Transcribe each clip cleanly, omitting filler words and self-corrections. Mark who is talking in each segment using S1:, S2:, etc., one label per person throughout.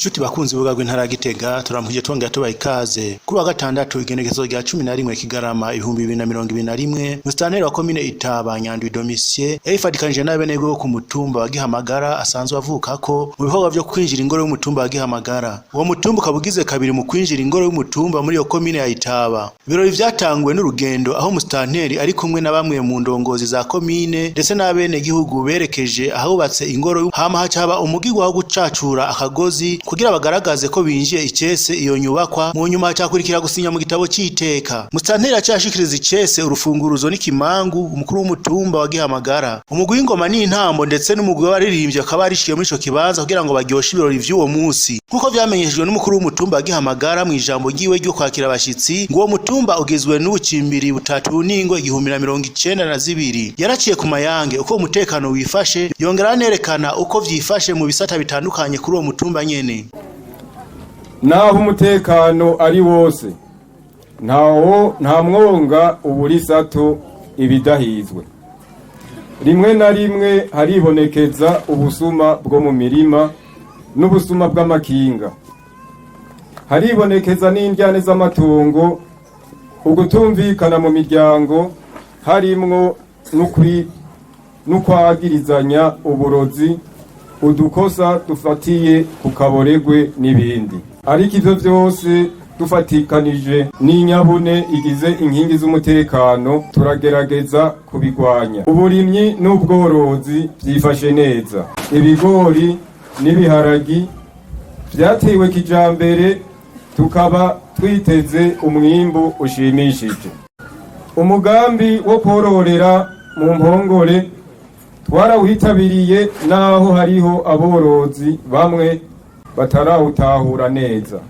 S1: Nshuti bakunzi b'urubuga rw'intara ya Gitega, turamuhije twongera tubaha ikaze. Kuri wa gatandatu, igenekerezo rya 11 Kigarama 2021, musitanteri wa komine Itaba, Nyandwi Domitien, yayifatikanije n'abenegihugu bo ku mutumba wa Gihamagara asanzwe avukako mu bikorwa vyo kwinjira ingoro y'umutumba wa Gihamagara. Uwo mutumba ukaba ugize kabiri mu kwinjira ingoro y'umutumba muri iyo komine ya Itaba. Ibirori vyatanguwe n'urugendo aho musitanteri ari kumwe na bamwe mu ndongozi za komine ndetse n'abenegihugu berekeje ahubatse ingoro, hama haca haba umugirwa wo gucacura akagozi kugira bagaragaze ko binjiye icese iyo nyubakwa. Mu nyuma hacakurikira gusinya mu gitabo c'iteka. Musitanteri acashikiriza icese urufunguruzo n'ikimangu umukuru w'umutumba wa Gihamagara. Umugwi w'ingoma n'intambo ndetse n'umugwi w'abaririmbyi bakaba barishiye muri ico kibanza kugira ngo baryoshe ibirori vy'uwo musi. Nk'uko vyamenyeshejwe n'umukuru w'umutumba wa Gihamagara mw'ijambo ryiwe ryo kwakira abashitsi, ngo uwo mutumba ugizwe n'ubucimbiri butatu n'ingo 1092. Yaraciye ku mayange uko umutekano wifashe, yongera anerekana uko vyifashe mu bisata bitandukanye kuri uwo mutumba nyene.
S2: Naho umutekano ari wose, ntawo nta mwonga ubura isato ibidahizwe. Rimwe na rimwe haribonekeza ubusuma bwo mu mirima n'ubusuma bw'amakinga, haribonekeza n'indyane z'amatungo, ugutumvikana mu miryango harimwo n'ukwagirizanya uburozi, udukosa dufatiye ku kaboregwe n'ibindi. Ariko ivyo vyose, dufatikanije n'inyabune igize inkingi z'umutekano, turagerageza kubigwanya. Uburimyi n'ubworozi vyifashe neza. Ibigori n'ibiharagi vyatewe kijambere, tukaba twiteze umwimbu ushimishije. Umugambi wo kororera mu mpongore twarawuhitabiriye, naho hariho aborozi bamwe batarawutahura neza.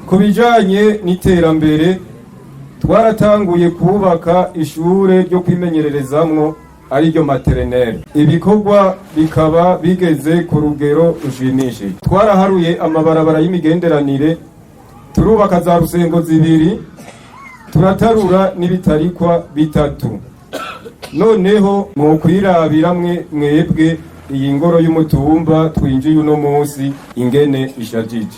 S2: Ku bijanye n'iterambere, twaratanguye kubaka ishure ryo kwimenyererezamwo, ariryo maternelle, ibikorwa bikaba bigeze ku rugero rushimishije. Twaraharuye amabarabara y'imigenderanire, turubaka za rusengo zibiri, turatarura n'ibitarikwa bitatu. Noneho mwokwirabira mwe mwebwe iyi ngoro y'umutumba twinjiye uno munsi ingene ishajije.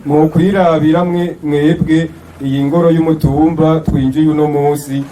S2: Mwokwirabira mwe mwebwe iyi ngoro y'umutumba twinjiye uno munsi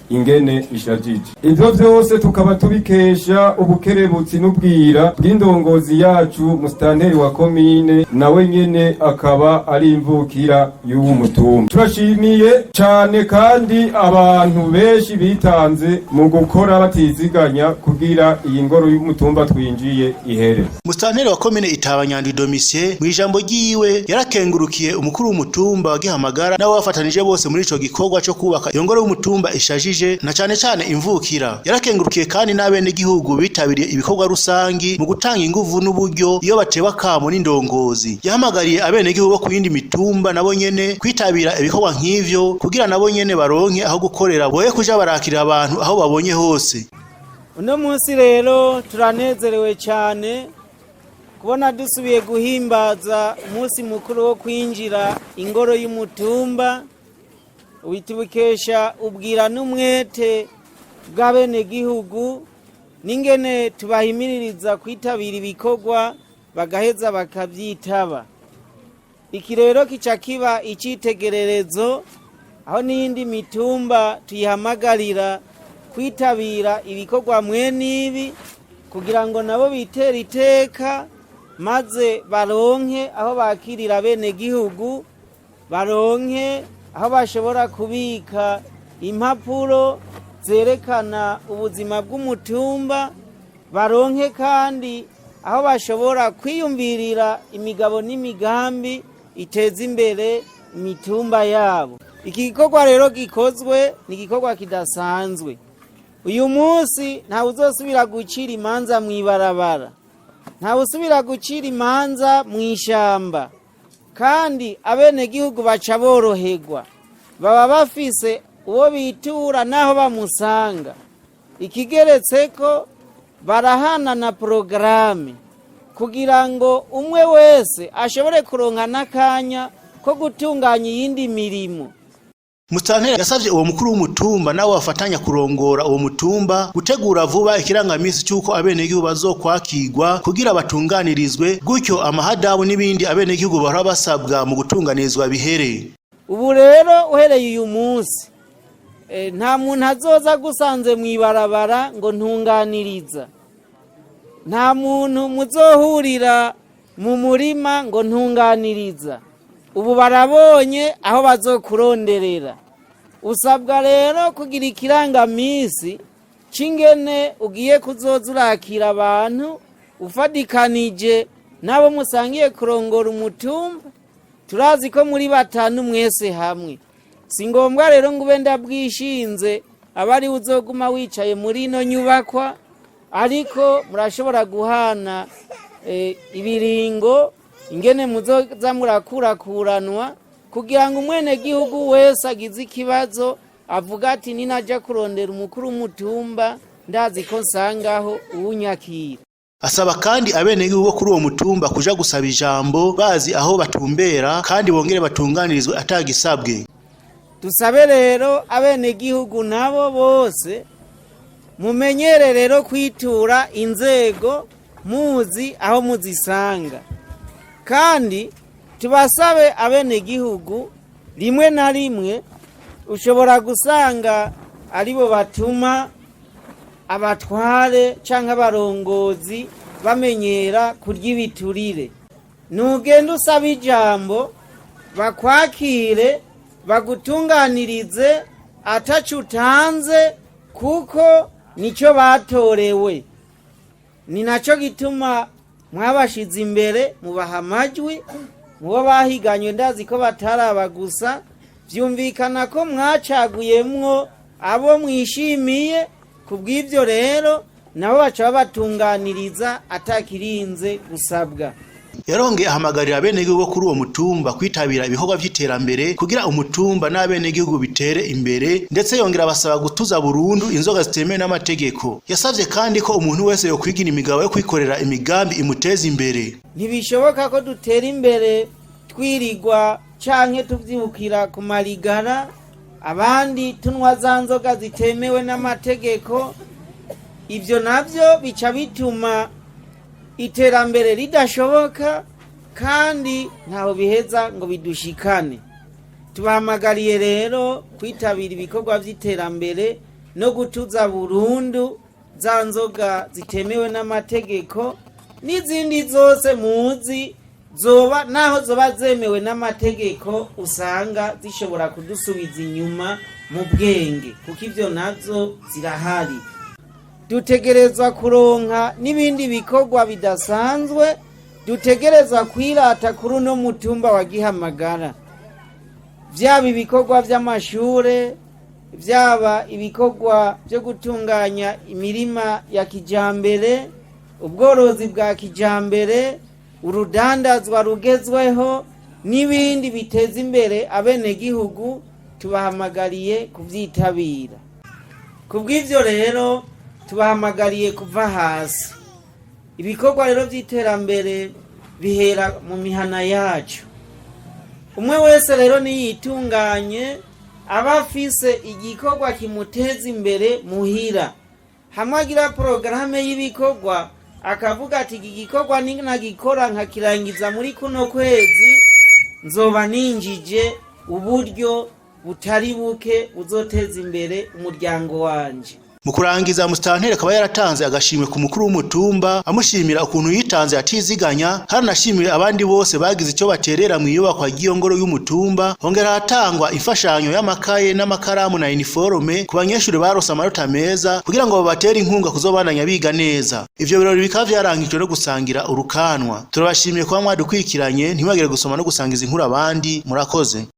S2: ingene ishajije. Ivyo vyose tukaba tubikesha ubukerebutsi n'ubwira bw'indongozi yacu, musitanteri wa komine, nawe nyene akaba ari imvukira y'uwu mutumba. Turashimiye cane kandi abantu benshi bitanze mu gukora batiziganya kugira iyi ngoro y'umutumba twinjiye ihere.
S1: Musitanteri wa komine Itaba, Nyandwi Domitien, mu ijambo ryiwe yarakengurukiye umukuru w'umutumba wa Gihamagara n'abo bafatanije bose muri ico gikorwa co kubaka iyo ngoro y'umutumba ishajije, na cane cane imvukira. Yarakengurukiye kandi n'abenegihugu bitabiriye ibikorwa rusangi mu gutanga inguvu n'uburyo iyo batewe akamo n'indongozi. Yahamagariye abenegihugu bo ku yindi mitumba nabo nyene kwitabira ibikorwa nk'ivyo kugira nabo nyene baronke aho gukorera, boye kuja barakirira abantu aho babonye hose.
S3: Uno munsi rero turanezerewe cyane kubona dusubiye guhimbaza umunsi mukuru wo kwinjira ingoro y'umutumba. Witubukesha ubwira n'umwete bw'abenegihugu n'ingene tubahimiririza kwitabira ibikorwa, bagaheza bakabyitaba. Iki rero kica kiba icyitegererezo aho n'iyindi mitumba tuyihamagarira kwitabira ibikorwa mwene ibi, kugira ngo nabo bitere iteka, maze baronke aho bakirira bene gihugu, baronke aho bashobora kubika impapuro zerekana ubuzima bw'umutumba, baronke kandi aho bashobora kwiyumvirira imigabo n'imigambi iteza imbere imitumba yabo. Iki gikorwa rero gikozwe ni igikorwa kidasanzwe. Uyu munsi ntawe uzosubira gucira imanza mu ibarabara, ntawe usubira gucira imanza mu ishyamba, kandi abenegihugu baca boroherwa, baba bafise uwo bitura n'aho bamusanga. Ikigeretse ko barahana na porogaramu kugira ngo umwe wese ashobore kuronka n'akanya ko gutunganya iyindi mirimo.
S1: Musitanteri yasavye uwo mukuru w'umutumba nawe bafatanya kurongora uwo mutumba gutegura vuba ikirangamisi c'uko abenegihugu bazokwakirwa kugira batunganirizwe, gutyo amahadabu n'ibindi abenegihugu bahora basabwa mu gutunganirizwa bihere.
S3: Ubu rero uhereye uyu munsi, nta muntu azoza agusanze mw'ibarabara ngo ntunganiriza, nta muntu muzohurira mu murima ngo ntunganiriza. Ubu barabonye aho bazokuronderera. Usabwa rero kugira ikirangamisi c'ingene ugiye kuzoza urakira abantu ufadikanije n'abo musangiye kurongora umutumba. Turazi ko muri batanu mwese hamwe, si ngombwa rero ngo ube ndabwishinze aba ari uzoguma wicaye muri ino nyubakwa, ariko murashobora guhana ibiringo ingene muzoza murakurakuranwa kugira ngo umwenegihugu wese agize ikibazo avuga ati ninaja kurondera umukuru w'umutumba ndazi ko nsangaho uwunyakira.
S1: Asaba kandi abenegihugu bo kuri uwo mutumba kuja gusaba ijambo bazi aho batumbera kandi bongere batunganirizwe atagisabwe.
S3: Dusabe rero abenegihugu nabo bose mumenyere rero kwitura inzego muzi aho muzisanga, kandi tubasabe abenegihugu rimwe na rimwe ushobora gusanga aribo batuma abatware canke abarongozi bamenyera kurya ibiturire. Nugenda usaba ijambo bakwakire bagutunganirize ataco utanze, kuko nico batorewe. Ni naco gituma mwabashize imbere mubaha amajwi, mubo bahiganywe ndazi ko bataraba gusa, vyumvikana ko mwacaguyemwo abo mwishimiye. Kubw'ivyo rero nabo baca babatunganiriza atakirinze gusabwa.
S1: Yarongeye ahamagarira abenegihugu bo kuri uwo mutumba kwitabira ibikorwa vy'iterambere kugira umutumba n'abenegihugu bitere imbere, ndetse yongera abasaba gutuza burundu inzoga zitemewe n'amategeko. Yasavye kandi ko umuntu wese yokwigira imigabo yo kwikorera imigambi imuteza imbere.
S3: Ntibishoboka ko dutera imbere twirigwa canke tuvyibukira ku marigara, abandi tunywa za nzoga zitemewe n'amategeko. Ivyo navyo bica bituma iterambere ridashoboka kandi ntaho biheza ngo bidushikane. Tubahamagariye rero kwitabira ibikorwa vy'iterambere no gutuza burundu za nzoga zitemewe n'amategeko n'izindi zose muzi zoba naho zoba zemewe n'amategeko usanga zishobora kudusubiza inyuma mu bwenge, kuko ivyo navyo zirahari. Dutegerezwa kuronka n'ibindi bikorwa bidasanzwe dutegerezwa kwirata kuri uno mutumba wa Gihamagara, vyaba ibikorwa vy'amashure, vyaba ibikorwa vyo gutunganya imirima ya kijambere, ubworozi bwa kijambere, urudandazwa rugezweho n'ibindi biteza imbere abenegihugu. Tubahamagariye kuvyitabira. Kubw'ivyo rero tubahamagariye kuva hasi. Ibikorwa rero vy'iterambere bihera mu mihana yacu. Umwe wese rero niyitunganye aba afise igikorwa kimuteza imbere muhira, hamwe agira porogaramu y'ibikorwa akavuga ati iki gikorwa ninagikora nkakirangiza muri kuno kwezi nzoba ninjije uburyo butari buke buzoteza imbere umuryango wanje.
S1: Mu kurangiza, musitanteri akaba yaratanze agashimwe ku mukuru w'umutumba amushimira ukuntu yitanze atiziganya. Haranashimiwe abandi bose bagize icyo baterera mu iyubakwa ry'iyo ngoro y'umutumba. Hongera hatangwa imfashanyo y'amakaye n'amakaramu na iniforome ku banyeshuri barose amanota meza kugira ngo babatere inkunga kuzobandanya biga neza. Ivyo birori bikaba vyarangijwe no gusangira urukanwa. Turabashimiye kuba mwadukwikiranye, ntimwagire gusoma no gusangiza inkuru abandi. Murakoze.